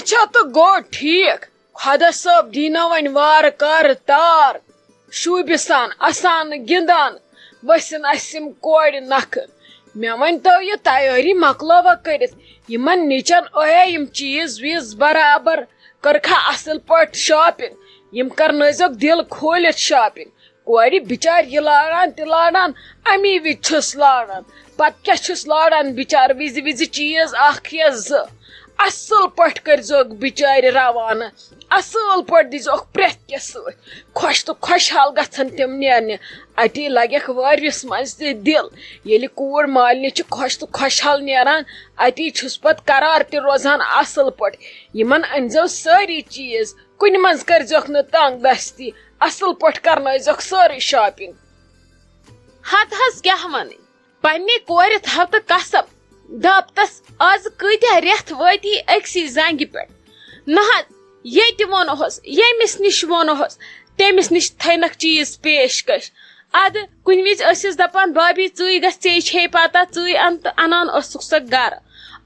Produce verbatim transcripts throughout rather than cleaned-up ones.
چھا تہٕ گوٚو ٹھیٖک۔ خۄدا صٲب دِیٖنو وۄنۍ وارٕ کارٕ تار۔ شوٗبہِ سان، اَسان گِنٛدان ؤسِن اَسہِ یِم کورِ نَکھٕ۔ مےٚ ؤنۍ تو، یہِ تیٲری مۄکلٲوا کٔرِتھ؟ یِمَن نیٚچَن ٲیا یِم چیٖز ویٖز برابر؟ کٔرکھا اَصٕل پٲٹھۍ shopping؟ یِم کَرنٲیزیوکھ دِل کھوٗلِتھ shopping۔ کورِ بِچارِ یہِ لاران تہِ لاران، اَمی وِزِ چھُس لاران۔ پَتہٕ کیٛاہ چھُس لاران بِچارٕ وِزِ وِزِ چیٖز اَکھ یا زٕ؟ اَصٕل پٲٹھۍ کٔرۍزیوکھ بِچارِ روانہٕ، اَصٕل پٲٹھۍ دیٖزیوکھ پرٛٮ۪تھ کینٛہہ سۭتۍ۔ خۄش تہٕ خۄشحال گژھن تِم نیرنہِ۔ اَتی لَگٮ۪کھ وٲرِوِس منٛز تہِ دِل۔ ییٚلہِ کوٗر مالنہِ چھِ خۄش تہٕ خۄشحال نیران، اَتی چھُس پَتہٕ قرار تہِ روزان اَصٕل پٲٹھۍ۔ یِمَن أنۍزیو سٲری چیٖز، کُنہِ منٛز کٔرۍزیوکھ نہٕ تنٛگ دستی، اَصٕل پٲٹھۍ کَرنٲیزیوکھ سٲرٕے shopping۔ ہتہٕ حظ کیٛاہ وَنٕنۍ، پننہِ کورِ تھاو تہٕ قسم، دپ تس، از کۭتیاہ رٮ۪تھ وٲتی أکسٕے زنگہِ پٮ۪ٹھ؟ نہ حظ، ییٚتہِ ووٚنہوس، ییٚمِس نِش ووٚنہوس، تٔمِس نِش تھٲینکھ چیٖز پیش کش۔ ادٕ کُنہِ وِزِ ٲسِس دپان، بابی، ژٕے گژھ، ژےٚ چھے پتہ، ژٕے ان، تہٕ انان ٲسٕکھ سۄ گرٕ۔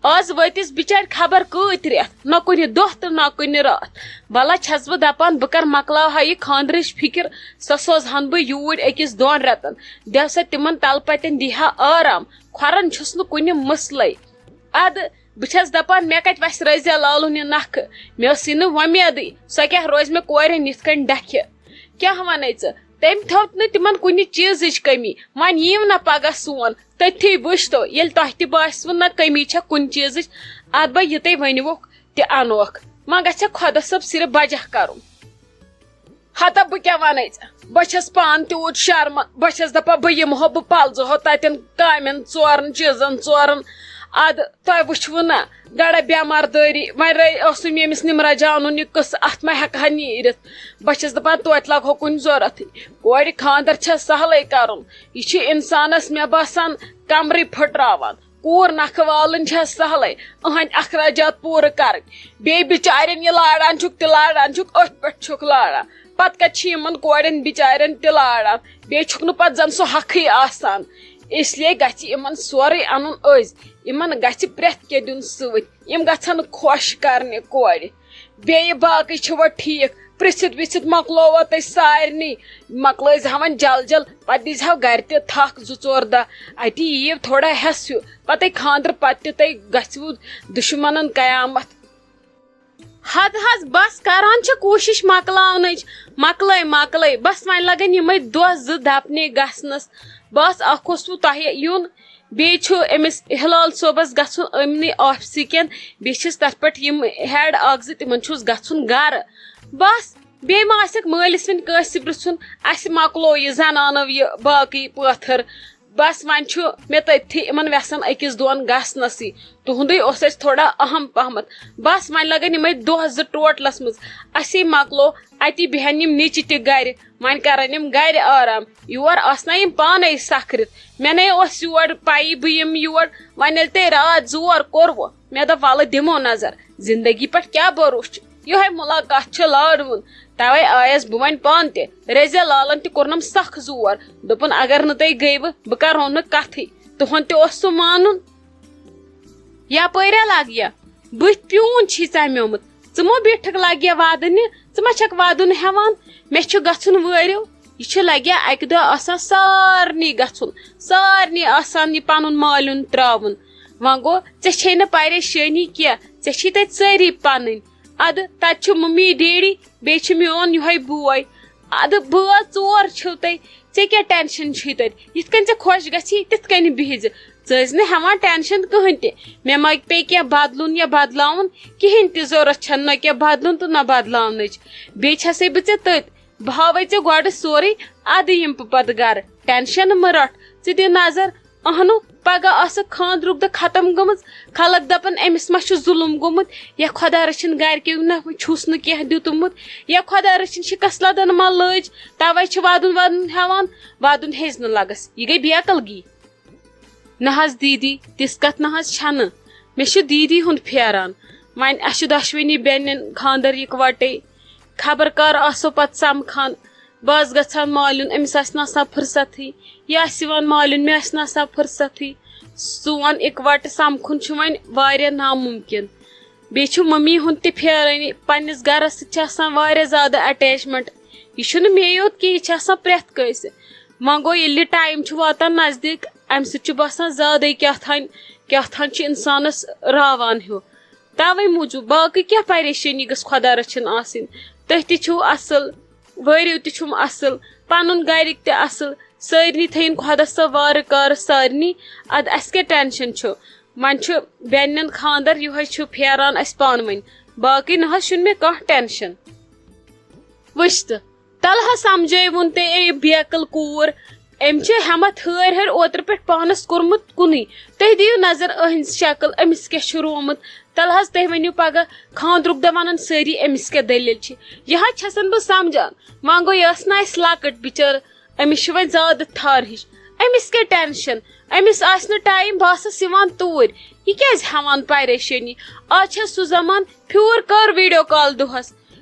از وٲتِس بِچارِ خبر کۭتۍ رٮ۪تھ، نہ کُنہِ دۄہ تہٕ نہ کُنہِ راتھ۔ وَلہ چھَس بہٕ دَپان، بہٕ کَر مۄکلاوہا یہِ خانٛدرٕچ فِکِر، سۄ سوزہَن بہٕ یوٗرۍ أکِس دۄن رٮ۪تَن، دِیو سا تِمَن تَلہٕ پَتٮ۪ن، دیٖہا آرام، کھۄرَن چھُس نہٕ کُنہِ مٕسلَے۔ اَدٕ بہٕ چھَس دَپان، مےٚ کَتہِ وَسہِ رضیہ لالُن یہِ نَکھٕ؟ مےٚ ٲس یہِ نہٕ وۄمیدٕے، سۄ کیٛاہ روزِ مےٚ کورٮ۪ن یِتھ کٔنۍ ڈَکھِ؟ کیٛاہ وَنَے ژٕ؟ تٔمۍ تھٲو نہٕ تِمَن کُنہِ چیٖزٕچ کٔمی، وۄنۍ یِیِو نہ پَگاہ سون، تٔتھی وٕچھتو، ییٚلہِ تۄہہِ تہِ باسِوٕ نہ کٔمی چھےٚ کُنہِ چیٖزٕچ، اَدٕ بہٕ یہِ تُہۍ ؤنِوُکھ تہِ اَنوکھ۔ وۄنۍ گژھِ خۄدا صٲب صرف بجا کَرُن۔ ہتا بہٕ کیٛاہ وَنَے ژےٚ، بہٕ چھَس پانہٕ تیوٗت شرمہٕ، بہٕ چھَس دَپان بہٕ یِمہٕ ہو، بہٕ پَلزٕ ہو تَتٮ۪ن کامٮ۪ن ژورَن چیٖزَن ژورَن۔ اَدٕ تۄہہِ وٕچھوٕ نہ، گڑا بٮ۪مار دٲری، وۄنۍ رے-، اوسُم ییٚمِس نِمرا جانُن یہِ قٕصہٕ، اَتھ ما ہٮ۪کہٕ ہا نیٖرِتھ؟ بہٕ چھَس دَپان توتہِ لَگہٕ ہو کُنہِ ضوٚرَتھٕے۔ کورِ خانٛدر چھےٚ سہلٕے کَرُن، یہِ چھِ اِنسانَس مےٚ باسان کمرٕے پھٕٹراوان۔ کوٗر نکھٕ والٕنۍ چھےٚ سہلٕے، أہنٛدۍ اخراجات پوٗرٕ کرٕنۍ۔ بیٚیہِ بِچارٮ۪ن یہِ لاران چھُکھ تہِ لاران چھُکھ، أتھۍ پٮ۪ٹھ چھُکھ لاران۔ پتہٕ کتہِ چھِ یِمن کورٮ۪ن بِچارٮ۪ن تہِ لاران؟ بیٚیہِ چھُکھ نہٕ پتہٕ زن سُہ حقٕے آسان۔ اس لیے گژھِ یِمن سورُے انُن أزۍ، یِمن گژھِ پرٛٮ۪تھ کینٛہہ دیُن سۭتۍ، یِم گژھن خۄش کرنہِ کورِ۔ بیٚیہِ باقٕے چھِوا ٹھیٖک؟ پرٛژھِتھ وِژھِتھ مۄکلووا تۄہہِ سارنٕے؟ مۄکلٲیزِ ہا وۄنۍ جل جل، پتہٕ دیٖزِ ہا گرِ تہِ تھکھ زٕ ژور دۄہ۔ اتی یِیِو تھوڑا ہٮ۪س ہیوٗ، پتے خانٛدرٕ پتہٕ تہِ تۄہہِ گژھِوٕ دُشمنن قیامت۔ حد حظ، بس کران چھِ کوٗشش مۄکلاونٕچ، مۄکلٲے مۄکلٲے، بس وۄنۍ لگن یِمے دۄہ زٕ دپنے گژھنس۔ بس اکھ اوسوٕ تۄہہِ یُن، بیٚیہِ چھُ أمِس ہلال صٲبس گژھُن أمنٕے آفسہٕ کٮ۪ن، بیٚیہِ چھِس تتھ پٮ۪ٹھ یِم ہیڈ اکھ زٕ، تِمن چھُس گژھُن گرٕ۔ بس، بیٚیہِ ما آسٮ۪کھ مٲلِس وۄنۍ کٲنٛسہِ پرژھُن؟ اسہِ مۄکلو یہِ زنانو یہِ باقٕے پٲتھٕر۔ بس وۄنۍ چھُ مےٚ تٔتھی یِمن وٮ۪سن أکِس دۄن گژھنسٕے، تُہُنٛدُے اوس اسہِ تھوڑا اہم پہمتھ۔ بس وۄنۍ لگن یِمے دۄہ زٕ ٹوٹلس منٛز۔ اسی مۄکلو اتی بیہن یِم نیٚچہِ تہِ گرِ، وۄنۍ کرن یِم گرِ آرام۔ یور آسنا یِم پانے سکھرِتھ؟ مےٚ نے اوس یور پَیی بہٕ یِمہٕ یور۔ وۄنۍ ییٚلہِ تۄہہِ راتھ زور کوٚروٕ، مےٚ دوٚپ وَلہٕ دِمو نظر، زندگی پٮ۪ٹھ کیٛاہ بھروسہٕ چھُ؟ یِہوٚے مُلاقات چھُ لاڈوُن۔ تَوَے آیَس بہٕ وۄنۍ پانہٕ تہِ۔ رضیہ لالَن تہِ کوٚرنَم سخ زور، دوٚپُن، اگر نہٕ تُہۍ گٔیوٕ، بہٕ کَرٕہو نہٕ کَتھٕے۔ تُہُنٛد تہِ اوس سُہ مانُن۔ یپٲرۍ ہا لگیا، بٕتھۍ پیوٗن چھی ژمیومُت۔ ژٕ مو بیٖٹھکھ لگیا ودنہِ، ژٕ ما چھکھ ودُن ہٮ۪وان؟ مےٚ چھُ گژھُن وٲرِو۔ یہِ چھُ لگیا اکہِ دۄہ آسان سارنٕے گژھُن، سارنٕے آسان یہِ پنُن مالیُن تراوُن۔ وۄنۍ گوٚو، ژےٚ چھے نہٕ پریشٲنی کینٛہہ، ژےٚ چھی تتہِ سٲری پنٕنۍ۔ ادٕ تتہِ چھُ ممی ڈیڈی، بیٚیہِ چھُ میون یِہوٚے بوے۔ ادٕ بٲژ ژور چھِو تُہۍ، ژےٚ کیٛاہ ٹینشن چھُے تتہِ؟ یِتھ کٔنۍ ژےٚ خۄش گژھی، تِتھ کٔنۍ بِہزِ۔ ژٕ ٲسۍ نہٕ ہٮ۪وان ٹینشن کٕہٕنۍ تہِ۔ مےٚ ما پیٚیہِ کینٛہہ بدلُن یا بدلاوُن، کِہیٖنۍ تہِ ضوٚرتھ چھَنہٕ نہ کینٛہہ بدلُن تہٕ نہ بدلاونٕچ۔ بیٚیہِ چھَسَے بہٕ ژےٚ تٔتۍ، بہٕ ہاوَے ژےٚ گۄڈٕ سورُے، اَدٕ یِمہٕ بہٕ پتہٕ گرٕ۔ ٹینشن مہٕ رَٹھ، ژٕ دِ نظر۔ اہنُو، پگاہ آسہٕ خانٛدرُک دۄہ ختم گٔمٕژ، خلق دپن، أمِس ما چھُ ظُلُم گوٚمُت، یا خۄدا رٔچھِن گرِکیو نہ چھُس نہٕ کینٛہہ دیُتمُت، یا خۄدا رٔچھِن شِکست لدن ما لٲج، توے چھِ ودُن ودُن ہٮ۪وان، ودُن ہیٚزِ نہٕ لگس، یہِ گٔے بے عقل گی۔ نہ حظ دیٖدی، تِژھ کتھ نہ حظ چھنہٕ، مےٚ چھُ دیٖدی ہُنٛد پھیران، وۄنۍ اسہِ چھُ دۄشوٕنی بیٚنٮ۪ن خانٛدر یِکوٹے، خبر کر آسو پتہٕ سمکھان۔ بہٕ ٲسٕس گژھان مالیُن، أمِس آسہِ نہٕ آسان فرصتھٕے۔ یہِ آسہِ یِوان مالیُن، مےٚ آسہِ نہٕ آسان فرصتھٕے۔ سون اِکوَٹہٕ سَمکھُن چھُ وۄنۍ واریاہ نامُمکِن۔ بیٚیہِ چھُ مٔمی ہُنٛد تہِ پھیرٲنی، پننِس گرس سۭتۍ چھِ آسان واریاہ زیادٕ اٹیچمنٹ۔ یہِ چھُنہٕ مے یوت کینٛہہ، یہِ چھِ آسان پرٛٮ۪تھ کٲنٛسہِ۔ وۄنۍ گوٚو، ییٚلہِ یہِ ٹایم چھُ واتان نزدیٖک، امہِ سۭتۍ چھُ باسان زیادَے کیٛاہ تھانۍ، کیٛاہ تھانۍ چھُ انسانس راوان ہیوٗ۔ توے موٗجوٗب باقٕے کیٛاہ پریشٲنی گٔژھ خۄدا رٔچھِنۍ آسٕنۍ؟ تُہۍ تہِ چھِو اصل، وٲرِو تہِ چھُم اصل، پنُن گرِکۍ تہِ اصل، سارنٕے تھٲیِن خۄدا صٲب وارٕ کارٕ سارنٕے۔ ادٕ اسہِ کیٛاہ ٹینشن چھُ؟ وۄنۍ چھُ بیٚنٮ۪ن خانٛدر، یِہوے چھُ پھیران اسہِ پانہٕ ؤنۍ، باقٕے نہ حظ چھُنہٕ مےٚ کانٛہہ ٹینشن۔ وٕچھ تہٕ، تلہٕ حظ سمجھٲوُن تٔمۍ اے بیکل کوٗر، أمۍ چھِ ہٮ۪متھ ہٲرۍ ہٲرۍ اوترٕ پٮ۪ٹھ پانس کوٚرمُت کُنُے۔ تُہۍ دِیِو نظر أہنٛز شکل، أمِس کیٛاہ چھُ رومُت۔ تلہٕ حظ تُہۍ ؤنِو پگاہ خانٛدرُک دۄہ ونن سٲری أمِس کیٛاہ دٔلیٖل چھِ۔ یہِ حظ چھسن بہٕ سمجھان، وۄنۍ گوٚو یہِ ٲس نہٕ اسہِ لۄکٕٹ بچٲر، أمِس چھِ وۄنۍ زیادٕ تھر ہِش۔ أمِس کیٛاہ ٹینشن؟ أمِس آسہِ نہٕ ٹایم، بہٕ آسس یِوان توٗرۍ۔ یہِ کیٛازِ ہٮ۪وان پریشٲنی؟ آز چھےٚ سُہ زمان، پھیوٗر کر ویڈیو کال دۄہس۔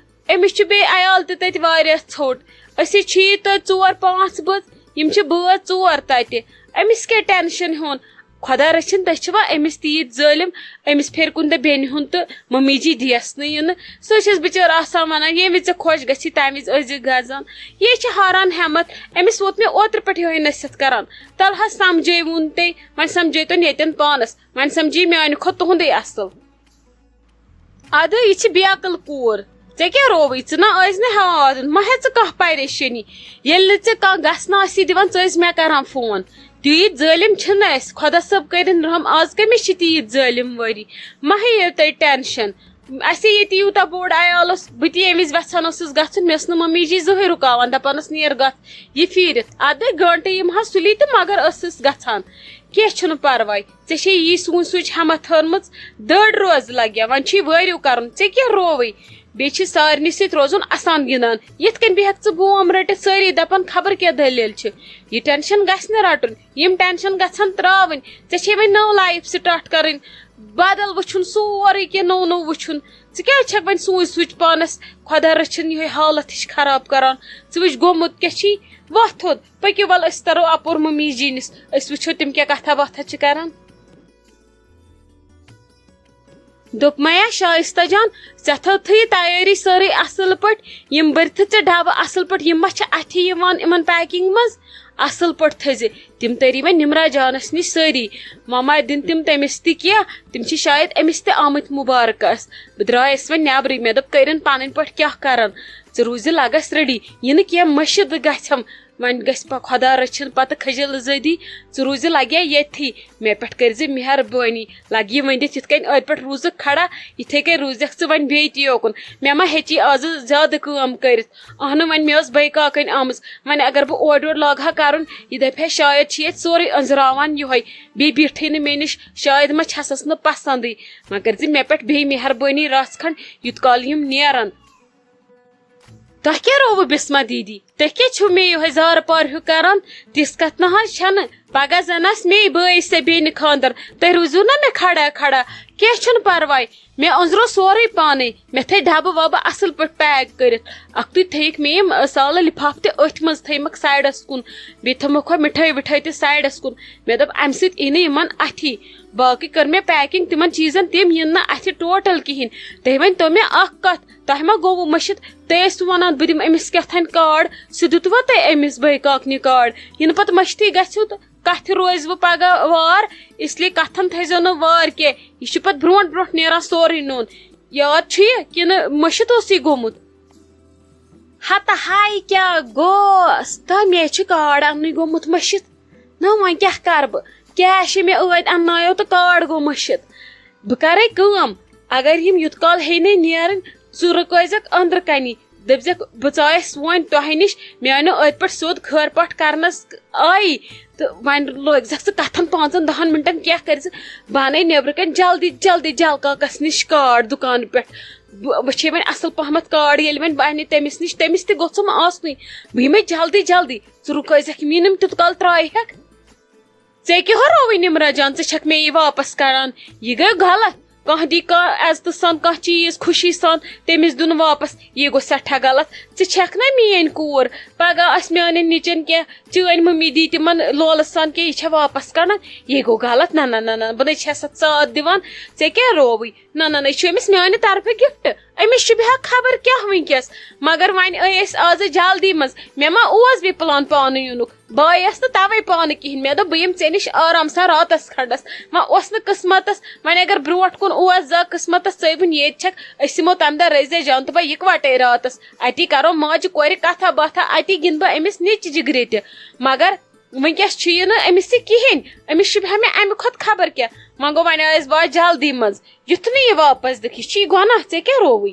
أمِس چھُ بیٚیہِ عیال تہِ تَتہِ واریاہ ژھوٚٹ۔ أسۍ چھِ ییٚتہِ توتہِ ژور پانٛژھ بٲژ، یِم چھِ بٲژ ژور تَتہِ۔ أمِس کیٛاہ ٹینشن ہیوٚن؟ خۄدا رٔچھِن، تُہۍ چھِوا أمِس تیٖتۍ ظٲلِم؟ أمِس پھِرِ کُن تہٕ بیٚنہِ ہُنٛد تہٕ مٔمی جی دِیَس نہٕ یِنہٕ۔ سُہ چھَس بِچٲر آسان وَنان، ییٚمہِ وِزِ ژےٚ خۄش گژھی، تَمہِ وِزِ ٲسۍزِ گژھان۔ یے چھِ ہاران ہٮ۪متھ۔ أمِس ووت مےٚ اوترٕ پٮ۪ٹھ یِہوٚے نصیحت کران۔ تَلہٕ حظ سَمجھٲوُن تٔمۍ، وۄنۍ سَمجھٲے تو ییٚتٮ۪ن پانَس، وۄنۍ سَمجھے میٛانہِ کھۄتہٕ تُہُنٛدُے اَصٕل۔ ادٕ یہِ چھِ بیقل کوٗر۔ ژےٚ کیٛاہ رووُے؟ ژٕ نہ ٲسۍ نہٕ ہٮ۪وان واتُن، مہ ہےٚ ژٕ کانٛہہ پریشٲنی۔ ییٚلہِ نہٕ ژےٚ کانٛہہ گژھنہٕ آسی دِوان، ژٕ ٲسۍ مےٚ کران فون۔ تیٖتۍ ظٲلِم چھِنہٕ أسۍ، خۄدا صٲب کٔرِنۍ رحم، آز کٔمِس چھِ تیٖتۍ ظٲلِم وٲری؟ مہ ہیٚیِو تُہۍ ٹینشن۔ اَسے ییٚتہِ یوٗتاہ بوٚڑ عیال اوس، بہٕ تہِ ییٚمہِ وِزِ یژھان ٲسٕس گژھُن، مےٚ ٲس نہٕ ممی جی زٕہٕے رُکاوان، دپان ٲس، "نیر گژھ یہِ پھیٖرِتھ۔" ادٕ گٲنٹہٕ یِمہٕ ہا سُلی تہٕ مگر ٲسٕس گژھان۔ کینٛہہ چھُنہٕ پرواے، ژےٚ چھے یی سونچ سونچ ہٮ۪متھ ہٲرمٕژ، دٔڑ روز لگیا، وۄنۍ چھُے وٲرِو کرُن، ژےٚ کیٛاہ رووٕے؟ بیٚیہِ چھِ سارنٕے سۭتۍ روزُن اسان گِنٛدان۔ یِتھ کٔنۍ بیٚہکھ ژٕ بوم رٔٹِتھ، سٲری دپن خبر کیٛاہ دٔلیٖل چھِ۔ یہِ ٹینشن گژھِ نہٕ رٹُن، یِم ٹینشن گژھن تراوٕنۍ۔ ژےٚ چھے وۄنۍ نٔو لایف سٹارٹ کرٕنۍ، بدل وٕچھُن، سورُے کینٛہہ نوٚو نوٚو وٕچھُن۔ ژٕ کیٛازِ چھکھ وۄنۍ سونچ سونچ پانس خۄدا رٔچھِنۍ یِہوٚے حالت ہِش خراب کران؟ ژٕ وٕچھ گوٚمُت کیٛاہ چھی؟ وۄتھ تھوٚد۔ پٔکِو، وَلہٕ أسۍ تَرو اَپور مٔمی جی نِس، أسۍ وٕچھو تِم کیٛاہ کَتھا باتھا چھِ کَران۔ دوٚپ مَیا، "شایِستہ جان، ژےٚ تھٲوتھٕے یہِ تیٲری سٲرٕے اَصٕل پٲٹھۍ؟ یِم بٔرتھٕ ژےٚ ڈَبہٕ اَصٕل پٲٹھۍ، یِم ما چھِ اَتھِ یِوان یِمَن پیکِنٛگ منٛز؟ اَصٕل پٲٹھۍ تھٲیزِ۔ تِم تٲری وۄنۍ نِمرا جانَس نِش سٲری۔ وۄنۍ ما دِن تِم تٔمِس تہِ کینٛہہ، تِم چھِ شاید أمِس تہِ آمٕتۍ مُبارکَس۔" بہٕ درٛایَس وۄنۍ نٮ۪برٕے، مےٚ دوٚپ، "کٔرِن پَنٕنۍ پٲٹھۍ کیٛاہ کَرَن؟ ژٕ روٗزِ لَگَس ریڈی، یہِ نہٕ کینٛہہ مٔشِد گژھٮ۪م۔" وۄنۍ گژھِ پا-، خۄدا رٔچھِن پتہٕ خجل زٲدی، ژٕ روٗزِ لگیا ییٚتھی، مےٚ پٮ۪ٹھ کٔرزِ مہربٲنی۔ لگہِ یہِ ؤنِتھ یِتھ کٔنۍ أتھۍ پٮ۪ٹھ روٗزٕکھ کھڑا، یِتھے کٔنۍ روٗزٮ۪کھ ژٕ وۄنۍ بیٚیہِ تہِ یوکُن۔ مےٚ ما ہیٚچی آزٕ زیادٕ کٲم کٔرِتھ؟ اہنہٕ، وۄنۍ مےٚ ٲس بٲے کاکَنۍ آمٕژ، وۄنۍ اگر بہٕ اورٕ یورٕ لاگہٕ ہا کرُن، یہِ دپہِ ہا شاید چھِ ییٚتہِ سورُے أنٛزراوان یِہوٚے، بیٚیہِ بیٖٹھٕے نہٕ مےٚ نِش، شاید ما چھَسَس نہٕ پسنٛدٕے۔ وۄنۍ کٔرزِ مےٚ پٮ۪ٹھ بیٚیہِ مہربٲنی رژھ کھنٛڈ، یُت کال یِم نیرن۔ تۄہہِ کیٛاہ رووٕ بسمہ دیدی؟ تُہۍ کیٛاہ چھِو مےٚ یِہوٚے زارٕ پار ہیوٗ کران؟ تِژھ کتھ نہ حظ چھنہٕ۔ پگاہ زن آسہِ مے بٲے سٕے بیٚنہِ خانٛدر، تُہۍ روٗزِو نا مےٚ کھڑا کھڑا۔ کینٛہہ چھُنہٕ پرواے، مےٚ أنٛزرو سورُے پانے۔ مےٚ تھٲے ڈبہٕ وبہٕ اصل پٲٹھۍ پیک کٔرِتھ۔ اکھتُے تھٲیِکھ مے یِم، ٲ، سالہٕ لفافہٕ تہِ أتھۍ منٛز تھٲیمَکھ سایڈس کُن، بیٚیہِ تھٲومَکھ ہۄ مِٹھٲے وِٹھٲے تہِ سایڈس کُن۔ مےٚ دوٚپ، امہِ سۭتۍ یی نہٕ یِمن اتھی۔ باقٕے کٔر مےٚ پیکنگ تِمن چیٖزن، تِم یِن نہٕ اتھِ ٹوٹل کِہینۍ۔ تُہۍ ؤنۍ تو مےٚ اکھ کتھ، تۄہہِ ما گوٚوٕ مٔشِتھ؟ تُہۍ ٲسِو وَنان، "بہٕ دِمہٕ أمِس کیٛاہ تھانۍ کارڈ؟" سُہ دیُتوا تۄہہِ أمِس بٲے کاکنہِ کارڈ؟ یِنہٕ پَتہٕ مٔشتھٕے گژھِو تہٕ کَتھِ روزِ وۄنۍ پَگاہ وار، اس لیے کَتھَن تھٲیزیو نہٕ وار کینٛہہ۔ یہِ چھُ پَتہٕ برونٛٹھ برونٛٹھ نیران سورُے نوٚن۔ یاد چھُ یہِ کِنہٕ مٔشِتھ اوس یہِ گوٚمُت؟ ہَتہٕ ہاے کیٛاہ گوس؟ تہٕ مےٚ چھُ کارڈ اَننُے گوٚمُت مٔشِتھ۔ نہ، وۄنۍ کیٛاہ کَرٕ بہٕ؟ کیش مےٚ ٲدۍ اَننایو تہٕ کارڈ گوٚو مٔشِتھ۔ بہٕ کَرَے کٲم، اگر یِم یُت کال ہیٚیہِ نَے نیرٕنۍ، ژٕ رُکٲیزٮ۪کھ أنٛدرٕ کَنی۔ دٔپزٮ۪کھ، "بہٕ ژایَس وۄنۍ تۄہہِ نِش، مےٚ أنِو أتھۍ پٮ۪ٹھ سیوٚد خٲر پاٹھ کَرنَس آیی۔" تہٕ وۄنۍ لٲگزٮ۪کھ ژٕ کَتھَن پانٛژَن دَہَن مِنٹَن کینٛہہ کٔرۍ زِ۔ بہٕ اَنَے نیٚبرٕ کَنۍ جلدی جلدی جلکاکَس نِش کارڈ دُکانہٕ پٮ۪ٹھ۔ بہٕ وٕچھے وۄنۍ اَصٕل پَہمَتھ کارڈ، ییٚلہِ وۄنۍ بہٕ اَنہِ تٔمِس نِش، تٔمِس تہِ گوٚژھُم آسنُے۔ بہٕ یِمَے جلدی جلدی، ژٕ رُکٲیزٮ۪کھ میٖنٕم تیُت کال ترٛایہِ ہٮ۪کھ۔ ژےٚ کیٛاہ رووُے نِمرا جان؟ ژٕ چھَکھ مےٚ یہِ واپس کڑان؟ یہِ گٔے غلط۔ کانٛہہ دی کانٛہہ عزتہٕ سان کانٛہہ چیٖز خوشی سان، تٔمِس دیُن واپس، یہِ گوٚو سٮ۪ٹھاہ غلط۔ ژٕ چھَکھ نا میٛٲنۍ کوٗر، پگاہ آسہِ میٛانٮ۪ن نیٚچوٮ۪ن کینٛہہ، چٲنۍ مٔمی دی تِمن لولہٕ سان کینٛہہ، یہِ چھےٚ واپس کڑان، یہِ گوٚو غلط۔ نہ، نہ، نہ، نہ، بہٕ نَے چھَس اَتھ ساتھ دِوان، ژےٚ کیٛاہ رووُے؟ نہ، نہ، نہ، یہِ چھُ أمِس میٛانہِ طرفہٕ gift۔ أمِس چھُ بیٚہان خبر کیٛاہ وٕنکیٚس، مگر وۄنۍ ٲے أسۍ آزٕ جلدی منٛز۔ مےٚ ما اوس بیٚیہِ plan پانہٕ یِنُک؟ بہٕ آیس نہٕ توے پانہٕ کِہینۍ۔ مےٚ دوٚپ، بہٕ یِمہٕ ژےٚ نِش آرام سان راتس کھنڈس۔ وۄنۍ اوس نہٕ قٕسمتس، وۄنۍ اگر برونٹھ کُن اوس زا قٕسمتس ژٲوٕنۍ ییٚتہِ چھکھ، أسۍ یِمو تمہِ دۄہ رٔزۍ جان تہٕ بہٕ یِکوٹے راتس۔ اتی کرو ماجہِ کورِ کتھا باتھا، اتی گِنٛدٕ بہٕ أمِس نِچہِ جگرِ تہِ۔ مگر وٕنکیٚس چھُ یہِ نہٕ أمِس یہِ کِہینۍ، أمِس چھُ بیٚہان مےٚ امہِ کھۄتہٕ خبر کیٛاہ۔ وۄنۍ گوٚو، وۄنۍ آیس بہٕ آز جلدی منٛز، یُتھ نہٕ یہِ واپس دِکھ، یہِ چھُ یہِ گۄناہ، ژےٚ کیٛاہ رووُے؟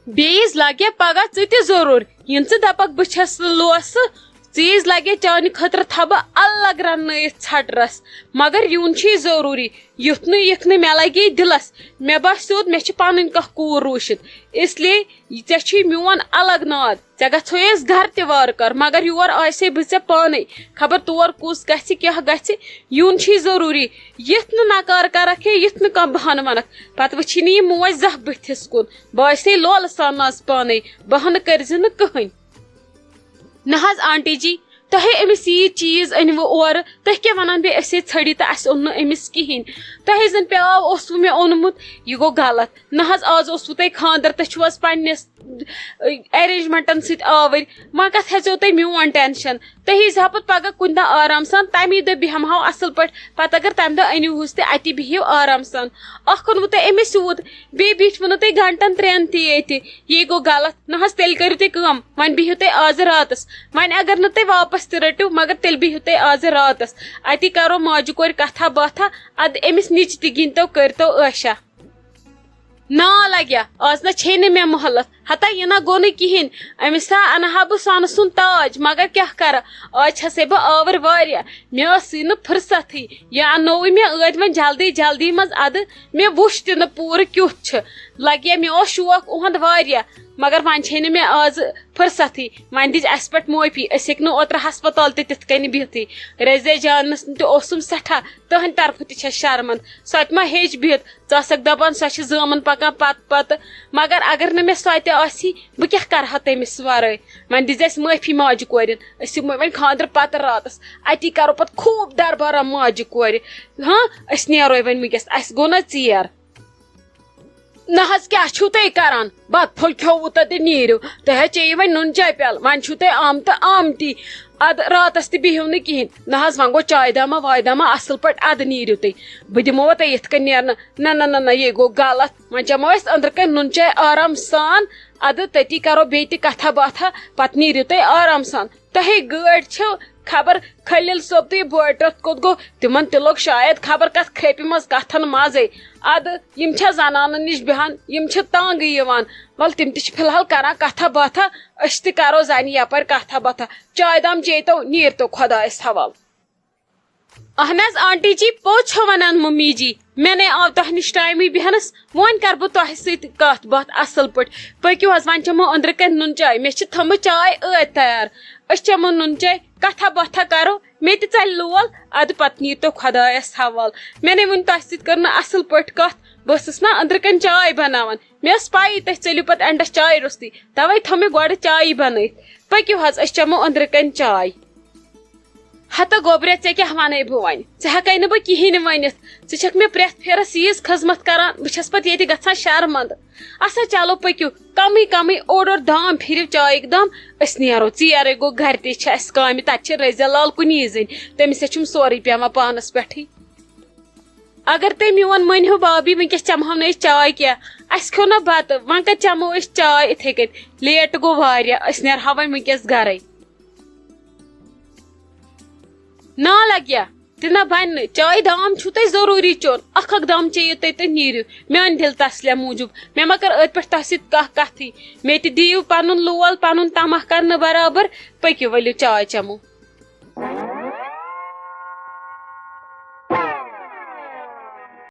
بیٚیِس لگہِ پگاہ ژٕ تہِ ضروٗر، یِن ژٕ دپکھ بہٕ چھس نہٕ لوسہٕ، ژیٖز لگہِ چانہِ خٲطرٕ تھاوٕ بہٕ الگ رننٲیِتھ ژھٹہٕ رس، مگر یُن چھُے ضروٗری، یُتھ نہٕ یِکھ نہٕ مےٚ لگی دِلس۔ مےٚ باسیوٚد مےٚ چھِ پنٕنۍ کانٛہہ کوٗر روٗشِتھ، اس لیے ژےٚ چھُے میون الگ ناد، ژےٚ گژھوے أسۍ گرٕ تہِ وارٕ کار، مگر یور آسے بہٕ ژےٚ پانے، خبر تور کُس گژھِ کیٛاہ گژھِ، یُن چھُے ضروٗری، یِتھ نہٕ نکار کرکھ ہے، یِتھ نہٕ کانٛہہ بہانہٕ ونکھ، پتہٕ وٕچھی نہٕ یہِ موج زانٛہہ بٕتھِس کُن۔ بہٕ آسے لولہٕ سان ناز پانے، بہانہٕ کٔرزِ نہٕ کٕہٕنۍ۔ نہ حظ آنٹی جی، تۄہے أمِس ییٖتۍ چیٖز أنۍوٕ اورٕ، تُہۍ کیٛاہ ونان بیٚیہِ أسے ژھٔڑِتھ تہٕ اَسہِ اوٚن نہٕ أمِس کِہیٖنۍ؟ تۄہے زن پیٛاو اوسوٕ مےٚ اوٚنمُت، یہِ گوٚو غلط۔ نہ حظ، آز اوسوٕ تۄہہِ خانٛدر، تُہۍ چھِو حظ پننِس، ٲ، arrangementن سۭتۍ آوٕرۍ، وۄنۍ کتھ ہیٚژیو تۄہہِ میون tension؟ تُہۍ ییٖزِ ہا پتہٕ پگاہ کُنہِ دۄہ آرام سان، تمی دۄہ بیٚہمہٕ ہاو اصل پٲٹھۍ، پتہٕ اگر تمہِ دۄہ أنِو ہُس تہِ اتی بِہِو آرام سان۔ اکھ اوٚنوٕ تۄہہِ أمِس یوٗت، بیٚیہِ بیٖٹھوٕ نہٕ تُہۍ گنٹن ترٛٮ۪ن تہِ ییٚتہِ، یہِ گوٚو غلط۔ نہ حظ، تیٚلہِ کٔرِو تُہۍ کٲم، وۄنۍ بِہِو تُہۍ آزٕ راتس۔ وۄنۍ اگر نہٕ تُہۍ واپس تہِ رٔٹِو، مگر تیٚلہِ بِہِو تُہۍ آزٕ راتس۔ اتی کرو ماجہِ کورِ کتھا باتھا، ادٕ أمِس نِچہِ تہِ گِنٛدتو، کٔرتو عٲشا۔ نا لگیا، آز نہ چھے نہٕ مےٚ مۄہلت۔ ہتا یہِ نہ گوٚو نہٕ کِہیٖنۍ۔ أمِس ہا انہٕ ہا بہٕ سۄنہٕ سُنٛد تاج، مگر کیٛاہ کرٕ، آز چھسے بہٕ آوٕر واریاہ۔ مےٚ ٲسٕے نہٕ فرصتھٕے۔ یہِ اننووُے مےٚ ٲدۍ وۄنۍ جلدی جلدی منٛز ادٕ۔ مےٚ وُچھ تہِ نہٕ پوٗرٕ کیُتھ چھُ۔ لگیا مےٚ اوس شوق اُہُنٛد واریاہ، مگر وۄنۍ چھے نہٕ مےٚ آز فرصتھٕے۔ وۄنۍ دِژ اسہِ پٮ۪ٹھ معٲفی، أسۍ ہیٚکۍ نہٕ اوترٕ ہسپتال تہِ تِتھ کٔنۍ بِہتھٕے۔ رزیا جانس تہِ اوسُم سٮ۪ٹھاہ، تُہنٛدِ طرفہٕ تہِ چھس شرمند۔ سۄ تہِ ما ہیٚچ بِہِتھ؟ ژٕ آسکھ دپان سۄ چھِ زٲمن پکان پتہٕ پتہٕ، مگر اگر نہٕ مےٚ سۄ تہِ آسی، بہٕ کیٛاہ کرٕ ہا تٔمِس ورٲے؟ وۄنۍ دِژ اسہِ معٲفی ماجہِ کورٮ۪ن۔ أسۍ یِمو وۄنۍ خانٛدرٕ پتہٕ راتس، اتی کرو پتہٕ خوٗب دربارہ ماجہِ کورِ۔ ہاں، أسۍ نیرو وۄنۍ وٕنکیٚس، اسہِ گوٚو نہ ژیر۔ نہ حظ، کیٛاہ چھِو تُہۍ کران؟ بتہٕ پھوٚل کھیوٚوُ تہٕ تہِ نیٖرِو۔ تۄہہِ حظ چیٚیِو وۄنۍ نُن چاے پیالہٕ، وۄنۍ چھِو تُہۍ آمتہٕ آمتی۔ ادٕ راتس تہِ بِہِو نہٕ کِہیٖنۍ۔ نہ حظ، وۄنۍ گوٚو چاے داما واے داما اصل پٲٹھۍ، ادٕ نیٖرِو تُہۍ۔ بہٕ دِمو وۄنۍ تۄہہِ یِتھ کٔنۍ نیرنہٕ۔ نہ، نہ، نہ، نہ، یے گوٚو غلط۔ وۄنۍ چٮ۪مو أسۍ أنٛدرٕ کَنۍ نُن چاے آرام سان، ادٕ تٔتی کرو بیٚیہِ تہِ کتھا باتھا، پتہٕ نیٖرِو تُہۍ آرام سان۔ تۄہے گٲڑۍ چھو خبر خلیل صٲب تہٕ یہِ بوٹرتھ کوٚت گوٚو؟ تِمن تہِ لوٚگ شاید خبر کتھ کھرٛیپہِ منٛز کتھن منٛزے۔ ادٕ یِم چھا زنانن نِش بیٚہان؟ یِم چھِ تنگ یِوان۔ ول، تِم تہِ چھِ فی الحال کران کتھا باتھا، أسۍ تہِ کرو زنہِ یپٲرۍ کتھا باتھا۔ چاے دام چیٚتو، نیٖرتو خۄدایس حوال۔ اہن حظ آنٹی جی، پوٚز چھو ونان ممی جی، مےٚ نے آو تۄہہِ نِش ٹایمٕے بیہنس، وۄنۍ کرٕ بہٕ تۄہہِ سۭتۍ کتھ باتھ اصل پٲٹھۍ۔ پٔکِو حظ، وۄنۍ چٮ۪مو أنٛدرٕ کنہِ نُن چاے، مےٚ چھِ تھٲمٕژ چاے ٲدۍ تیار۔ أسۍ چٮ۪مو نُن چاے، کتھا باتھا کرو، مےٚ تہِ ژلہِ لول، ادٕ پتہٕ نیٖتو خۄدایس حوال۔ مےٚ نے وُنہِ تۄہہِ سۭتۍ کٔر نہٕ اصل پٲٹھۍ کتھ، بہٕ ٲسٕس نا أنٛدرٕ کنہِ چاے بناوان، مےٚ ٲس پَیی تُہۍ ژٔلِو پتہٕ اینڈس چاے روٚستُے، توے تھٲو مےٚ گۄڈٕ چایی بنٲیِتھ۔ پٔکِو حظ، أسۍ چٮ۪مو أنٛدرٕ کنہِ چاے۔ ہتہٕ گوٚبریا، ژےٚ کیٛاہ وَنَے بہٕ وۄنۍ؟ ژےٚ ہٮ۪کَے نہٕ بہٕ کِہیٖنۍ ؤنِتھ۔ ژٕ چھَکھ مےٚ پرٛٮ۪تھ پھِرَس ییٖژ خدمت کران، بہٕ چھَس پَتہٕ ییٚتہِ گژھان شرمنٛدٕ۔ اَسا چلو پٔکِو، کَمٕے کَمٕے اوٚڑ اوٚڑ دام پھِرِو چایِکۍ دام، أسۍ نیرو۔ ژیرَے گوٚو، گَرِ تہِ چھِ اَسہِ کامہِ، تَتہِ چھِ رزیا لال کُنی زٔنۍ، تٔمِس ہے چھُم سورُے پٮ۪وان پانَس پٮ۪ٹھٕے۔ اگر تُہۍ میون مٲنِو بابی، وٕنکیٚس چٮ۪مہو نہٕ أسۍ چاے کینٛہہ، اَسہِ کھیوٚو نہ بَتہٕ، وۄنۍ کَتہِ چٮ۪مو أسۍ چاے؟ یِتھَے کٔنۍ لیٹ گوٚو واریاہ، أسۍ نیرہاو وۄنۍ وٕنکیٚس گَرَے۔ نا لگیا، تہِ نہ بنہِ نہٕ۔ چایہِ دام چھُو تۄہہِ ضروٗری چیوٚن۔ اکھ اکھ دام چیٚیِو تُہۍ تہٕ نیٖرِو۔ میٛانہِ دِل تسلیا موٗجوٗب۔ مےٚ ما کٔر أتھۍ پٮ۪ٹھ تۄہہِ سۭتۍ کانٛہہ کتھٕے۔ مےٚ تہِ دِیِو پنُن لول، پنُن طمع کرنہٕ برابر۔ پٔکِو، ؤلِو چاے چٮ۪مو۔